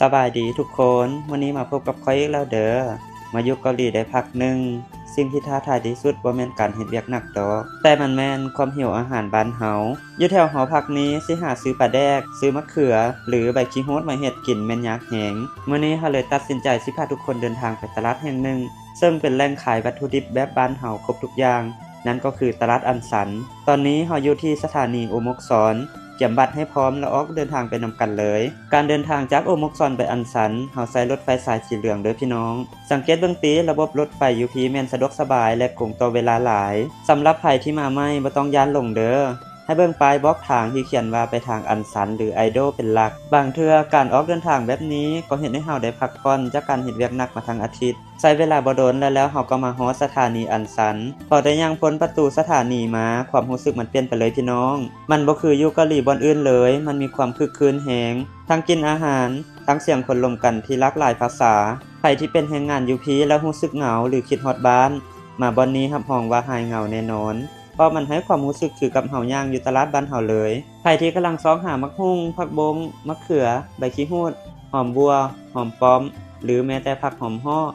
ສະບາຍດີທຸກຄົນ, ມື້ນີ້ມາພົບກັບຂ້ອຍອີກແລ້ວເດີ້. ມາຢູ່ເກົາຫຼີໄດ້ພັກໜຶ່ງ, ສິ່ງທີ່ທ້າທາຍທີ່ສຸດບໍ່ແມ່ນການເຮັດວຽກໜັກດອກ, ແຕ່ມັນແມ່ນຄວາມຫິວອາຫານບ້ານເຮົາ. ຢູ່ແຖວຫໍພັກນີ້ ຊິຫາຊື້ປາແດກ, ຊື້ມະເຂືອ ຫຼື ໃບຂີ້ຫູດມາເຮັດກິນແມ່ນຍາກແຮງ. ມື້ນີ້ເຮົາເລີຍຕັດສິນໃຈຊິພາທຸກຄົນເດີນທາງໄປຕະຫຼາດແຫ່ງໜຶ່ງ, ເຊິ່ງເປັນແຫຼ່ງຂາຍວັດຖຸດິບແບບບ້ານເຮົາຄົບທຸກຢ່າງ, ນັ້ນກໍຄືຕະຫຼາດອັນຊັນ. ຕອນນີ້ເຮົາຢູ່ທີ່ສະຖານີໂອມົກຊອນ, ກຽມບັດໃຫ້ພ້ອມແລ້ວອອກເດີນທາງໄປນຳກັນເລີຍ. ການເດີນທາງຈາກໂອມົກຊອນໄປອັນຊັນ, ເຮົາໃຊ້ລົດໄຟສາຍສີເຫຼືອງເດີ້ພີ່ນ້ອງ. ສັງເກດເບິ່ງຕິ, ລະບົບລົດໄຟຢູ່ພີ້ແມ່ນສະດວກສະບາຍ ແລະ ກົງຕໍ່ເວລາຫຼາຍ. ສຳລັບໃຜທີ່ມາໃໝ່ ບໍ່ຕ້ອງຢ້ານຫຼົງເດີ້. ໃຫ້ເບິ່ງປ້າຍບອກທາງທີ່ຂຽນວ່າໄປທາງອັນຊັນ ຫຼື ໄອໂດ ເປັນຫຼັກ. ບາງເທື່ອການອອກເດີນທາງແບບນີ້ ກໍເຮັດໃຫ້ເຮົາໄດ້ພັກຜ່ອນຈາກການເຮັດວຽກໜັກມາທັງອາທິດ. ໃຊ້ເວລາບໍ່ດົນ ແລ້ວໆເຮົາກໍມາຮອດສະຖານີອັນຊັນ. ພໍໄດ້ຍ່າງພົ້ນປະຕູສະຖານີມາ, ຄວາມຮູ້ສຶກມັນປ່ຽນໄປເລີຍພີ່ນ້ອງ. ມັນບໍ່ຄືຢູ່ເກົາຫຼີບ່ອນອື່ນເລີຍ, ມັນມີຄວາມຄຶກຄື້ນແຮງ, ທັງກິ່ນອາຫານ, ທັງສຽງຄົນລົມກັນທີ່ຫຼາກຫຼາຍພາສາ. ໃຜທີ່ເປັນແຮງງານຢູ່ພີ້ແລ້ວຮູ້ສຶກເຫງົາ ຫຼື ຄິດຮອດບ້ານ, ມາບ່ອນນີ້ຮັບຮອງວ່າຫາຍເຫງົາແນ່ນອນ, ເພາະມັນໃຫ້ຄວາມຮູ້ສຶກຄືກັບເຮົາຍ່າງຢູ່ຕະຫຼາດບ້ານເຮົາເລີຍ. ໃຜທີ່ກຳລັງຊອກຫາໝາກຫຸ່ງ, ຜັກບົ້ງ, ມະເຂືອ, ໃບຂີ້ຫູດ, ຫອມບົ່ວ, ຫອມປ້ອມ ຫຼື ແມ້ແຕ່ຜັກຫອມເຫາະ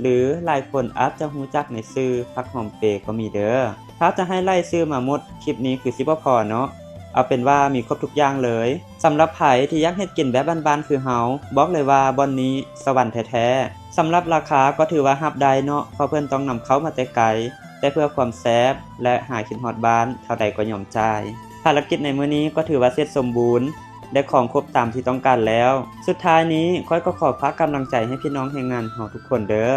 ຫຼື ຫຼາຍຄົນອາດຈະຮູ້ຈັກໃນຊື່ຜັກຫອມເປກໍມີເດີ້. ຖ້າຈະໃຫ້ໄລ່ຊື່ມາໝົດ, ຄລິບນີ້ຄືຊິບໍ່ພໍເນາະ. ເອົາເປັນວ່າມີຄົບທຸກຢ່າງເລີຍ. ສຳລັບໃຜທີ່ຢາກເຮັດກິນແບບບ້ານໆຄືເຮົາ, ບອກເລີຍວ່າບ່ອນນີ້ສະຫວັນແທ້ໆ. ສຳລັບລາຄາກໍຖືວ່າຮັບໄດ້ເນາະ, ເພາະເພິ່ນຕ້ອງນຳເຂົ້າມາແຕ່ໄກ, ແຕ່ເພື່ອຄວາມແຊບ ແລະ ຫາຍຄິດຮອດບ້ານ ເທົ່າໃດກໍຍອມຈ່າຍ. ພາລະກິດໃນມື້ນີ້ກໍຖືວ່າເສັດສົມບູນ, ໄດ້ຂອງຄົບຕາມທີ່ຕ້ອງການແລ້ວ. ສຸດທ້າຍນີ້ ຂ້ອຍກໍຂໍຝາກກຳລັງໃຈໃຫ້ພີ່ນ້ອງແຮງງານເຮົາທຸກຄົນເດີ້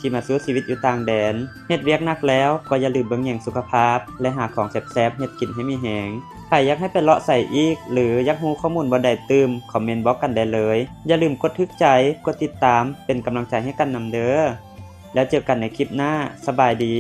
ທີ່ມາສູ້ຊີວິດຢູ່ຕ່າງແດນ. ເຮັດວຽກໜັກແລ້ວກໍຢ່າລືມເບິ່ງແຍງສຸຂະພາບ ແລະ ຫາຂອງແຊບໆເຮັດກິນໃຫ້ມີແຮງ. ໃຜຢາກໃຫ້ໄປເລາະໃສອີກ ຫຼື ຢາກຮູ້ຂໍ້ມູນບ່ອນໃດຕື່ມ, ຄອມເມັນບອກກັນໄດ້ເລີຍ. ຢ່າລືມກົດຖືກໃຈ, ກົດຕິດຕາມ ເປັນກຳລັງໃຈໃຫ້ກັນນຳເດີ້. ແລ້ວເຈີກັນໃນຄລິບໜ້າ. ສະບາຍດີ.